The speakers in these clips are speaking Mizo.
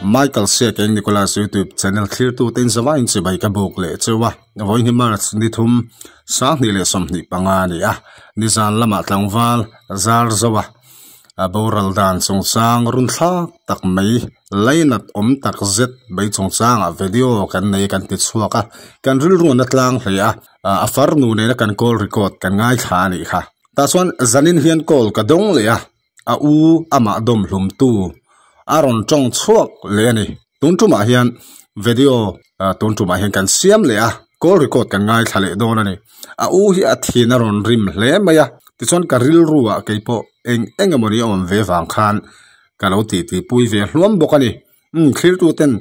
Michael Siak Eng Nicholas YouTube channel thlirtute in zavaiin chibai ka buk leh cheu a, vawiin March ni thum 2025 a ni a, nizan lamah tlangval zar zo a, a boral dan chungchang runthlak tak mai lainat awm tak zet mai chungchangah video kan nei kan ti chhuak a, kan rilruan a tlang hle a, a farnu nena kan call record kan ngaithla a nih kha. Tah chuan zanin hian call ka dawng leh a, a u amah dawm hlum tu a rawn tawng chhuak leh a ni. Tun tumah hian video tun tumah hian kan siam leh a, call record kan ngaithla leh dawn a ni. A u hi a thin a rawn rim hle mai a, tichuan ka rilru ah keipawh eng eng emaw ni a awm ve vang khan ka lo titi pui ve hluam bawk a ni. Umm thlirtu ten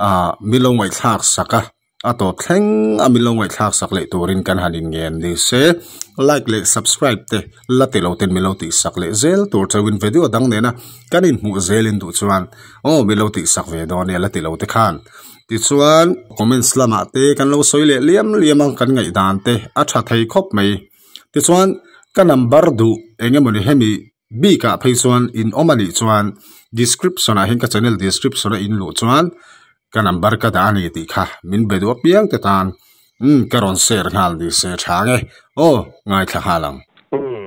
ah min lo ngaihthlak sak a. A tawp thleng a min lo ngaihthlak sak leh turin kan han inngen ni se. Like leh subscribe te la ti lo ten min lo tih sak leh zel tur chauhin video dang nena kan inhmuh zelin duh chuan aw min lo tih sak ve dawn nia la ti lo te khan. Tichuan comments lamah te kan lo sawi leh liam liam ang kan ngaihdan te a tha thei khawp mai. Tichuan ka number duh eng emawni hemi bikah phei chuan in awm a nih chuan description ah hian ka channel description a in luh chuan ka number ka dah a ni tih kha min be duh apiang te tan umm ka rawn share nghal ni se tha nge aw ngaithla nghal ang. Umm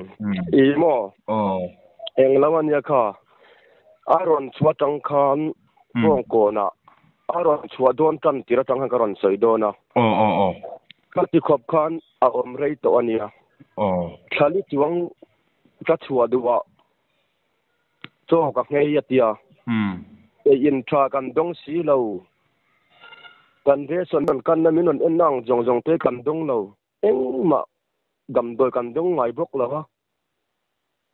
i maw aw eng lo ania kha a rawn chhuah atang khan kawngkawnah a rawn chhuah dawn tan tir atang khan ka rawn sawi dawn a aw aw aw ka ti khawp khan a awm rei tawh ania aw thlali chuang Ka chhuah duh a, chaw ka nghei a tia. Ei in tha kan dawng si lo. Kan ration rawn kanna min rawn en ang zawng zawng te kan dawng lo. Engmah damdawi kan dawng ngai bawk lo a,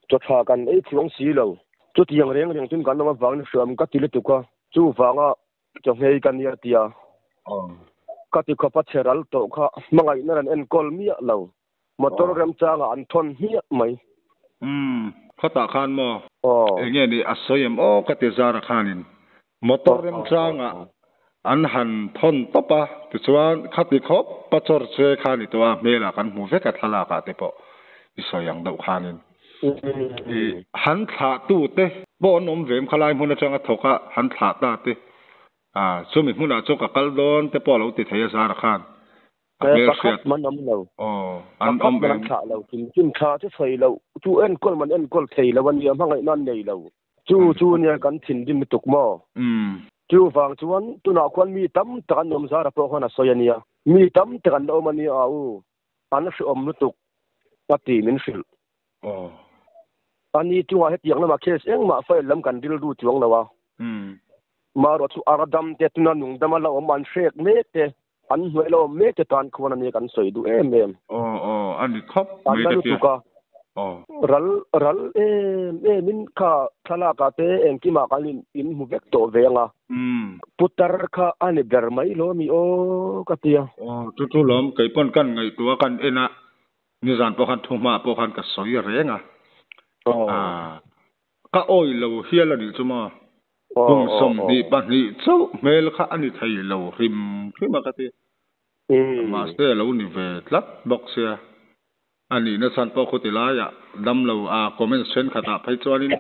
chaw tha kan ei chuang si lo. Chutiang reng reng chuan kan awm avangin hriam ka ti lutuk a, chuvanga chaw nghei ka nia tia. Ka ti khawp a chhe ral tawh kha hmangaihna rawn enkawl miah lo. Motor remchangah an thawn hmiah mai. Umm, khatah khan maw? Aw. Enge ni a sawi em aw ka ti zara khanin motor remchangah an han thawn tawp a, tichuan khati khawp a chawr che kha ni tawh a, hmelah kan hmu vek a thlalak ah te pawh i sawi ang deuh khanin i han thlah tu te pawh an awm ve em khalai hmun atanga thawk a han thlah ta te, a chumi hmunah chuan ka kal dawn te pawh a lo ti thei a zara khan. A hmel hriat. Pakhat man awm lo. Aw, an awm em? Pakhat man thlah lo. Kim kim thla chu sawi lo. Chu enkawl man enkawl thei lo a nia, hmangaihna an nei lo. Chu chu nia kan thinrim lutuk maw? Chu vang chuan tunah khuan mi tam tak an awm zara pawh khuan a sawi a nia. Mi tam tak an la awm a nia a u. An hreawm lutuk a ti min hrilh. Aw. Ani chungah hetiang lamah case engmah file lam kan rilru chuang lo a. Marawh chu Aradam te tuna nungdam a la awm an hrek mek te. An hnuai lo mek te tan khuan a nia kan sawi duh em em. Aw aw a ni khawp mai An la ka tia. lutuk a. Aw. Ral ral em em in kha thlalak ah te engkim ah kan in in hmu vek tawh ve ang a. Umm. Putar kha a ni ber mai lo mi aw ka tia. Aw chu chu lawm kei pawn kan ngaihtuah a kan en a nizan pawh khan thu hma pawh khan ka sawi reng a. Aw. Ah ka awi lo hial a nih chu maw. Kum 22 chauh hmel kha a ni thei lo hrim hrim a ka ti. Mahse a lo ni ve tlat bawk sia. A nihna chhan pawh khuti laiah dam lo a comments thenkhatah phei chuanin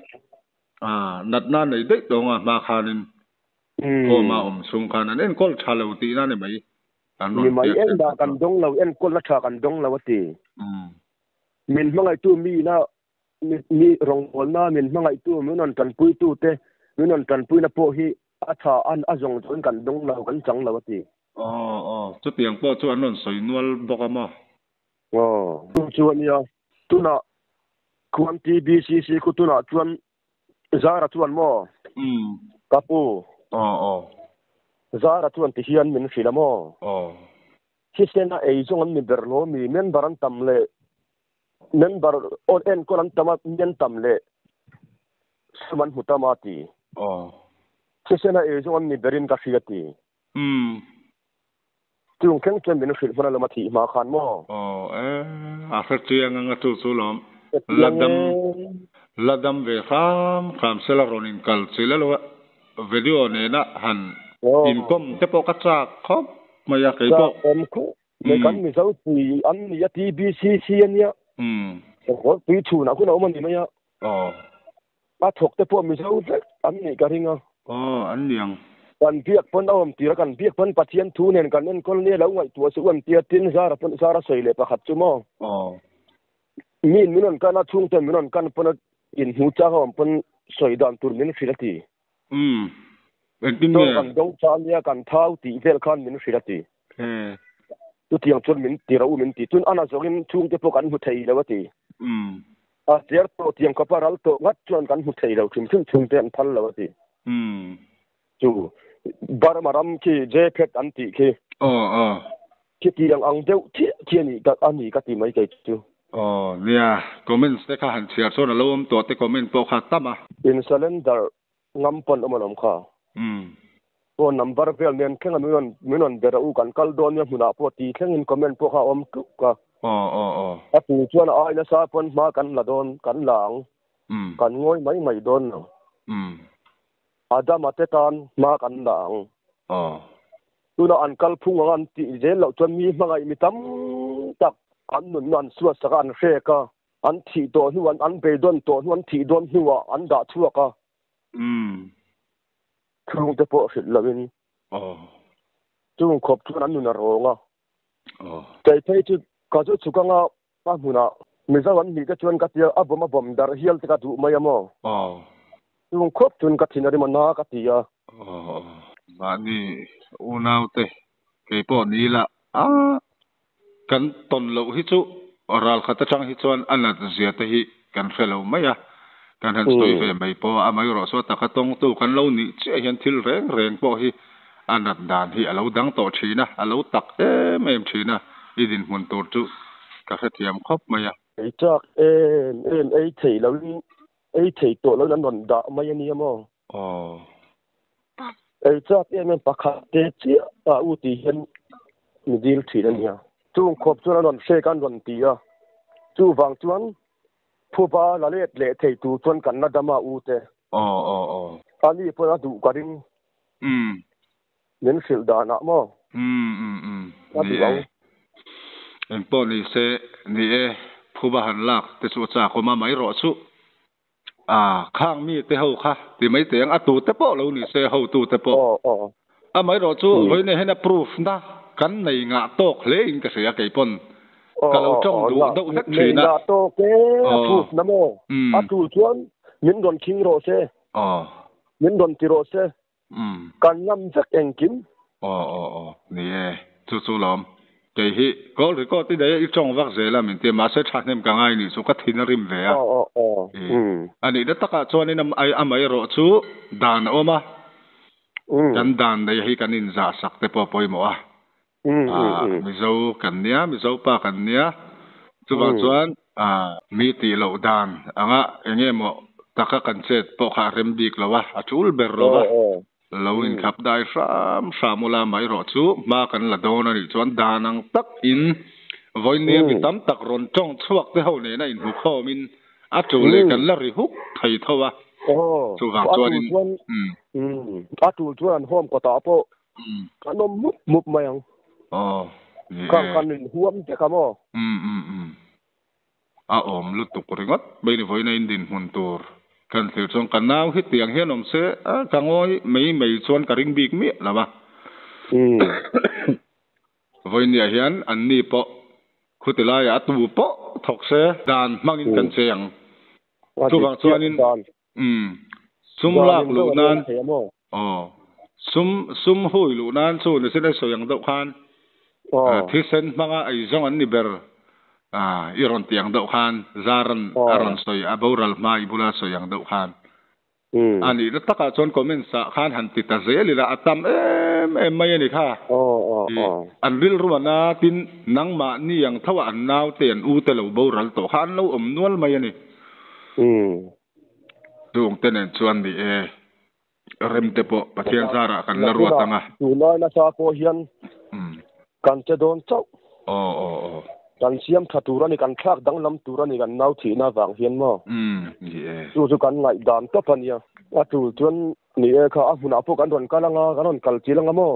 natna nei daih tawng a hma khanin home a awm chhung khan an enkawl tha lo tihna ni mai an rawn Ni mai engmah kan dawng lo enkawlna tha kan dawng lo a ti. Min hmangaihtu mi ina Mi rawngbawlna min hmangaihtu, min rawn tanpuitu te, min rawn tanpuina pawh hi a tha a, a zawng chuan kan dawng lo, kan chang lo a ti. Aw, aw, chutiang pawh chu an rawn sawi nual bawk a maw? Aw, chu chu a nia. Tunah khuan TBCC khu tunah chuan Zara chuan maw? Umm. Ka pu. Aw, aw. Zara chuan ti hian min hrilh a maw? Aw. Thisen a ei zawng an ni ber lo mi, member an tam leh Member awn enkawl an tam a, mi an tam leh sum an hmu tam a ti. Aw. Thisen a ei zawng an ni berin ka hria ti. Umm. Chung thleng chuan min hrilh hman alawm a thih hma khan maw? Aw e, a hre chiang ang a chu chu lawm. La dam, la dam ve hram hram sela rawn inkal chil alo a, video nena han inkawm te pawh ka chak khawp mai a keipawh. Chak awm khawp Mai kan Mizo pui an ni a TBCC a nia. Sakawr pui chhunah hun a awm a ni mai a. Aw. A thawk te pawh Mizo vek an nih ka ring a. Aw, an ni ang. Kan biak pawn a awm tir a, kan biak pawn Pathian thu nen kan enkawl nia lo ngaihtuah suh an tia tin Zara pawn Zara sawi leh pakhat chu maw. Miin min rawn kan a, chhungten min rawn kan pawn a inhmu chang a awm pawn sawi dan tur min hrilh a ti. Umm. Engtin nge? Chaw kan dawng ta nia kan thau tih vel khan min hrilh a ti. Chutiang chuan min ti ro min ti. Chun a na zawngin chhungte pawh kan hmu thei lo a ti. A cher tawh tiang khawpa ral tawh ngat chuan kan hmu thei lo hrim hrim chhungte an phal lo a ti. Chu Burma ram khi Jphet an tih khi. Khitiang ang deuh chiah khi a ni ka ti mai kei chu. Aw nia, comments te kha han chhiar chuan a lo awm tawh te comment pawh kha tam a. In surrender ngam pawn awm alawm kha. Phone number vel nen thleng a min rawn min rawn be rawh u kan kal dawn nia hmunah pawh ti thlengin comment pawh kha a awm tluk a. Aw aw aw. A tu chuan a ai nasa pawn hma kan la dawn kan la ang. Kan ngawi mai mai dawn lo. Adama te tan hma kan la ang. Aw. Tuna an kal phung ang an tih zel loh chuan mi hmangaih mi tam tak an nunna an suatsak a an hrek a. An thih tawh hnu an an beidawn tawh hnu an thih dawn hnuah an dah chhuak a. Chhungte pawh hrilh loin. Chung khawp chuan an nun a rawng a. Kei phei chu ka chu chhuk anga a hmunah Mizo an nih te chuan ka tia a bawm a bawm darh hial te ka duh mai a maw. Chung khawp chuan ka thin a rim a na ka ti a. Mahni unaute kei pawh ni ila a Kan tawn loh hi chu ral khat atang hi chuan a nat zia te hi kan hre lo mai a, kan han sawi ve mai pawh a, amaherawhchu a taka tawngtu kan lo nih chiah hian thil reng reng pawh hi a nat dan hi a lo dang tawh thin a, a lo tak em em thin a, i dinhmun tur chu ka hrethiam khawp mai a. Ei chak em em ei thei lo in ei thei tawh lo in an rawn dah mai a nia maw? Aw. Ei chak em em pakhat te chiah a u tih hian mi dil thin a nia. Chung khawp chuan an rawn hrek a an rawn ti a, chuvang chuan phuba la let leh thei tur chuan kan la dam a u te. Aw aw aw. A ni pawn a duh ka ring. Umm. Min hrilh dan ah maw? Umm umm umm. A duh ang. Ni e. Engpawh ni se, ni e, phuba han lak te chu a chak awm a mai rawh chu. A, khang mi te ho kha ti mai teh ang, a tu te pawh lo ni se, ho tu te pawh. Amaherawh chu vawiin ah hian a proof na kan nei ngah tawk hle in ka hria kei pawn ka lo tawng duh deuh hlek thin a. Nei ngah tawk e, a proof na maw? A tul chuan min rawn khing rawh se, min rawn ti rawh se, Kan ngam vek engkim. Aw aw aw ni e, chu chu lawm. Kei hi call record i nei a i tawng vak zel a min ti a, mahse thahnem ka ngai nih chu ka thin a rim ve a. Aw aw aw umm. A nihna takah chuanin amaherawh chu dan a awm a, kan dan nei hi kan inzah sak te pawh a pawimawh a. Mizo kan nia, Mizo pa kan nia, chuvang chuan mi tih loh dan anga eng nge maw taka kan chet pawh kha a rem bik lo a, a tul ber lo va, lo inkhap dai hram hram ula amaherawh chu hma kan la dawn a nih chuan dan ang takin vawinia mi tam tak rawn tawng chhuak te ho nena inhmu khawmin a tul leh kan la ri huk thei tho a, chuvang chuanin. A tul chuan an home kawtah pawh Kan awm mup mup mai ang. Aw, ni e. Khang kan in huam vek a maw? Um um um. A awm lutuk ringawt mai ni vawiin a in dinhmun tur kan thlir chuan ka nau hi tiang hian awm se a ka ngawi mai mai chuan ka ring bik miah lo a. Um. Vawiin ah hian an ni pawh khuti laiah a tu pawh thawk se dan hmangin kan che ang. Chuvang chuanin Umm. Sum lak luh nan aw sum sum hui luh nan chu ni sin a sawi ang deuh khan thisen hmanga ei zawng an ni ber i rawn tih ang deuh khan Zaran a rawn sawi a boral hma i bula sawi ang deuh khan a nihna takah chuan comments ah khan han ti ta zel ila a tam em em mai a ni kha an rilru a na tin nangmahni ang tho ah an naute an ute lo boral tawh kha an lo awm nual mai a ni. Chung te nen chuan ni e, rem te pawh Pathian zarah kan la ruat ang a. Tunlai nasa pawh hian kan che dawn chauh. Aw aw aw. Kan siam tha tur a ni, kan thlak danglam tur a ni kan nau thihna avang hian maw. Ni e. Chu chu kan ngaihdan tawp a nia. A tul chuan ni e kha a hmunah pawh kan rawn kal ang a, kan rawn kal chil ang a maw.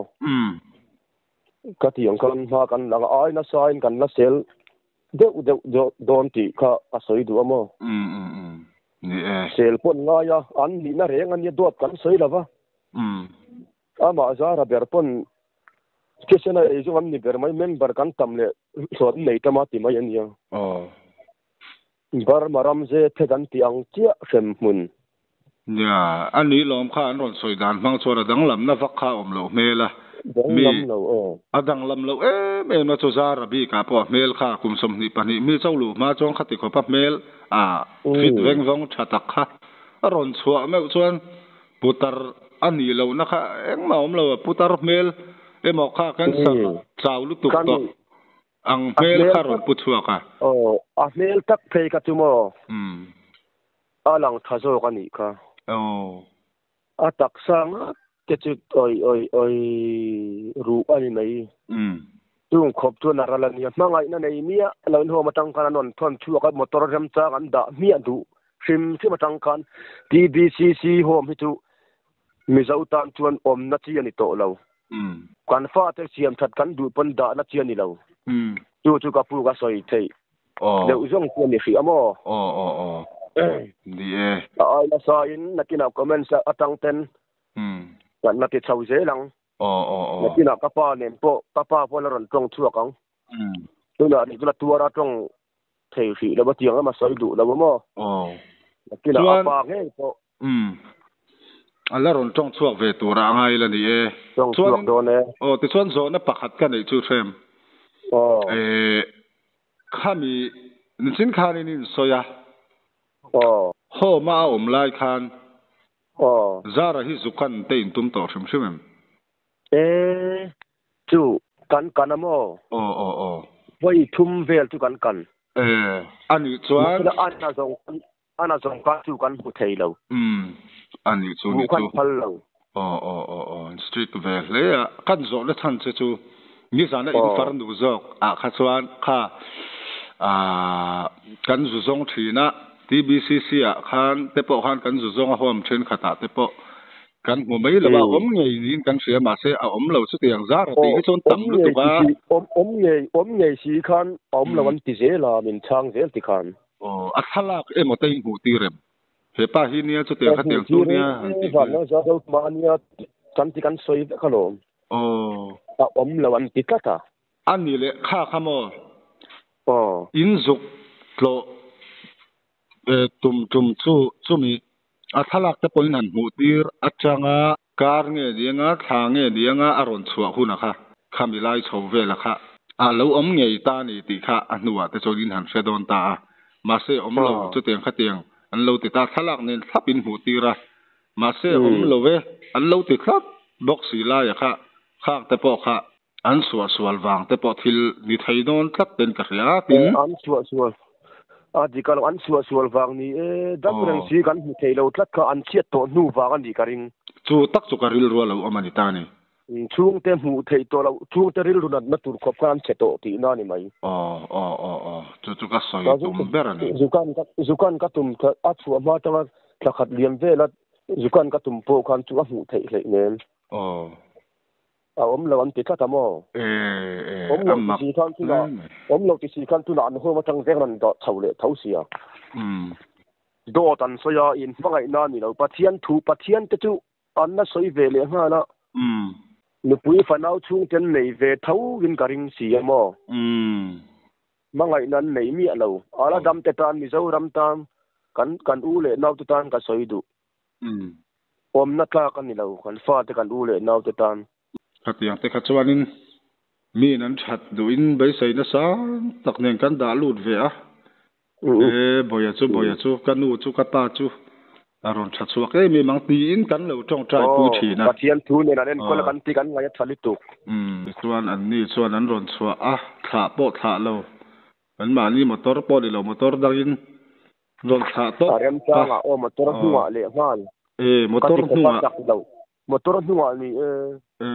Ka ti ang khan hma kan lang a, ai nasa in kan la sel Deuh deuh dawn tih kha a sawi duh a maw? Umm umm umm ni e. Sel pawn ngai a, an nihna reng a nia dawt kan sawi lo va. Umm. Amah zara ber pawn thisen a ei zawng an ni ber mai, member kan tam leh hlawt nei tam a ti mai a nia. Aw. Burma ram ze phet an tih ang chiah hrem hmun. Nia, a ni lawm kha an rawn sawi dan hmang chuan a danglamna vak kha a awm loh hmel a. Mi, Danglam lo aw. a danglam loh em em a chu Zara bikah pawh a hmel kha kum 22 mi cho luh hma chuan khati khawpa hmel a fit veng vawng tha tak kha a rawn chhuah meuh chuan putar a nih lohna kha engmah a awm lo a, putar hmel emaw kha cancer chau lutuk tawh ang hmel kha rawn pu chhuak a. Aw, a hmel tak phei kha chu maw? A lang tha zawk a nih kha. Aw. A taksa ngat te chu oi oi oi ruh a ni mai. Chung khawp chuan a ral a nia. Hmangaihna nei miah lo in home atang khan an rawn thawn chhuak a, motor remchang an dah hmiah duh hrim hrim atang khan TBCC home hi chu Mizo tan chuan awmna chi a ni tawh lo. Kan fate siam that kan duh pawn dahna chi a ni lo. Chu chu ka pu ka sawi theih deuh zawng chu a ni hrih a maw? Aw aw aw. Ni e. A ai nasa in nakinah comments atang ten kan la ti chho zel ang. Aw aw aw. Nakinah ka pa nen pawh ka pa pawh la rawn tawng chhuak ang. Tunah ni chu la tuara tawng thei hrih lo a tiang lama sawi duh lo a maw? Aw. Nakinah a pa ngei pawh. Umm. A la rawn tawng chhuak ve tura a ngai la ni e. Tawng chhuak dawn e. Aw, tichuan zawhna pakhat ka neih chu hrem. Aw. Eh, khami nichin khanin in sawi a. Aw. Home a a awm lai khan. Aw. Zara hi zukan te in tum tawh hrim hrim em? Eh, chu kan kan a maw? Aw, aw, aw. Vawi thum vel chu kan kan. Eh, a nih chuan. Mahse a na zawng A na zawng kha chu kan hmu thei lo. Umm, a nih chu, nih chu. Hmuh khan phal lo. Aw, aw, aw, aw, strict ve hle a. Kan zawhna chhan che chu nizana in farnu zawk ah kha chuan kha ah kan zu zawng thin a, TBCC ah khan te pawh khan kan zu zawng a home thenkhat ah te pawh kan hmu mai lo a, awm ngei niin kan hria mahse a awm lo chutiang zar a tih hi chuan tam lutuk a. Awm awm ngei awm ngei si khan a awm lo an ti zel a, min chhang zel ti khan. Aw, a thlalak emaw te in hmuh tir em? He pa hi nia chutiang khatiang chu nia han tih vel. Vanlo za zo hma nia kan ti kan sawi vek alawm. Aw. A awm lo an ti tlat a. A ni leh kha kha maw? Aw. In zuk tlawh tum tum chu chumi a thlalak te pawhin han hmuh tir atanga kar nge nianga thla nge nianga a rawn chhuah hun a kha khami lai chho vel a kha a lo awm ngei ta ni tih kha a hnuah te chuan in han hre dawn ta a mahse awm lo chutiang khatiang an lo ti ta thlalak nen thlap in hmuh tir a mahse awm lo e an lo ti thlap bawk si lai a kha khak te pawh kha An suahsual vang te pawh thil ni thei dawn tlat ten ka hria a, tin. An suahsual a dik alo, an suahsual vang ni e, dam reng si kan hmu thei lo tlat kha an chhiat tawh hnu vang a nih ka ring. Chu tak chu ka rilru a lo awm a ni ta ni. Chhungte hmuh theih tawh loh, chhungte rilru natna tur khawp khan an chhe tawh tihna a ni mai. Aw, aw, aw, aw, chu chu ka sawi tum ber a ni. Zukan ka, zukan ka tum a chhuah hma atanga thla khat liam vela zukan ka tum pawh khan chu a hmuh theih hleih nen. Aw. A awm lo an ti tlat a maw? Awm lo ti si khan tunah awm lo ti si khan tunah an home atang vek rawn dawh chho leh tho sia. Dawt an sawi a, in hmangaihna a ni lo. Pathian thu Pathian te chu an la sawi ve leh nghal a. Nupui fanau chhungte an nei ve tho in ka ring si a maw? Hmangaihna an nei miah lo. Ala dam te tan Mizoram tan kan kan u leh naute tan ka sawi duh. Awmna tlak a ni lo, kan fate kan u leh naute tan. Khatiang te kha chuanin miin an that duhin beisei nasa tak nen kan dah lut ve a, e Bawia chu Bawia chu, ka nu chu ka pa chu a rawn tha chhuak em em ang tiin kan lo tawngtai pui thin a. Pathian thu nen an enkawl a kan ti kan ngaih a tha lutuk. Tichuan anni chuan an rawn chhuah a, thlah pawh thlah lo, anmahni motor pawh ni lo motor dangin Rawn thlah tawp A remchangah aw motor hnungah leh nghal. E motor hnungah. Ka ti chak lo. Motor hnungah ni e. E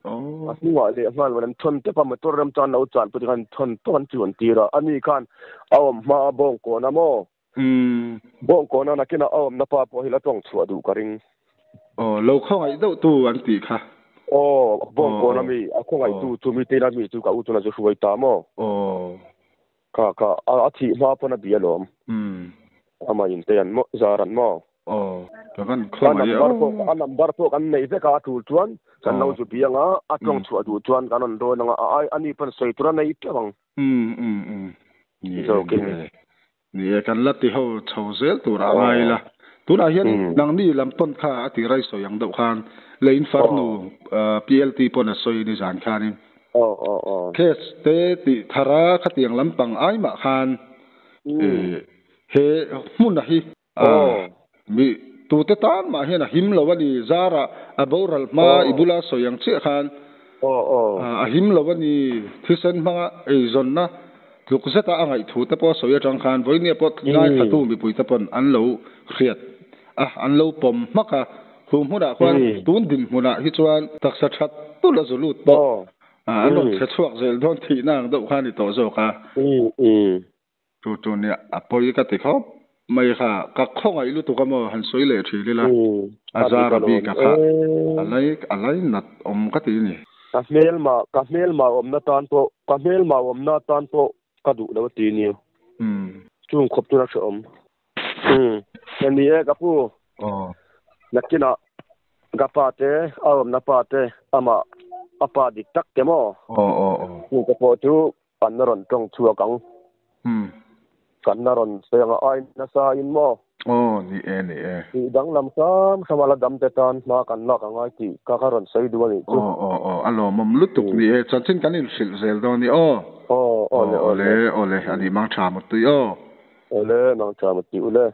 aw. A hnungah leh nghal an thawn tep a motor remchang lo chan pawh khan thawn tawp an chuan tir a. Ani khan a awm hma a bawng kawn a maw? Umm. Bawng kawn a nakinah a awmna pa pawh hi la tawng chhuah duh ka ring. Aw lo khawngaih deuh tu an tih kha. Aw bawng kawn a mi a khawngaih tu chu mi te ila mi chu ka u chuna chu hruai ta maw? Aw. Kha kha a thih hma pawn a bia lawm. Umm. Amah in te an maw zar an maw? Aw ka van A khawngaih e number aw. pawh a number pawh kan nei vek a a tul chuan kan lo Aw. zu bi anga a tawng Mm. chhuah duh chuan kan rawn dawn anga a ai ani pawn sawi tur a nei teuh ang. Mm mm mm. Ni e ni Zawkin. e. Ni e kan la ti ho chho zel tur a ngai Aw. la. Tunah hian Mm. nangni lam pawn kha a ti rai sawi ang deuh khan lein Aw. farnu PLT pawn a sawi ni zan khanin Aw aw aw. case te tih thara khatiang lampang ai mah khan Mm. he hmuna hi Aw. mi tute tan mah hian a him lo a ni zara a boral hma Aw. i bula sawi ang chiah khan Aw aw. a him lo a ni thisen hmanga eizawnna tluk zeta a ngaih thu te pawh sawi atang khan vawinia pawh ngai Mm. thlatu mipui te pawn an lo hriat a an lo pawm hmak a hu hmunah khuan Mm. tun din hmunah hi chuan taksa that tul a zulut pawh Aw. an rawn Mm. che chhuak zel dawn thihna ang deuh khan ni tawh zawk a Mm mm. chu chu nia a pawi ka ti khawp mai kha ka khawngaih lutuk a maw han sawi leh thin ila Mm. a A dik zara alawm. bik a kha Eh. a lai a lai nat awm ka ti ni. Ka hmel ma ka hmel ma awmna tan pawh ka hmel ma awmna tan pawh ka duh lo ti ni. Mm. Chung khawp chu na hreawm. Mm. Ni e ka pu. Aw. Nakina ka pa te a awmna pa te ama a pa dik tak te maw. Aw aw aw. Chung ka pawh chu kan na rawn tawng chhuak ang. Mm. Kan na rawn sawi anga ai nasa in maw. Aw ni e ni e. Tih danglam hram hram a la dam te tan hma kan lak angai tih ka ka rawn sawi duh a nih chu. Aw aw aw a lawmawm lutuk Mm. ni e chanchin kan inhrilh zel dawn ni aw. Aw aw Aw le aw le. awle awle ani mang tha mutui aw. Awle mang tha mutui ule.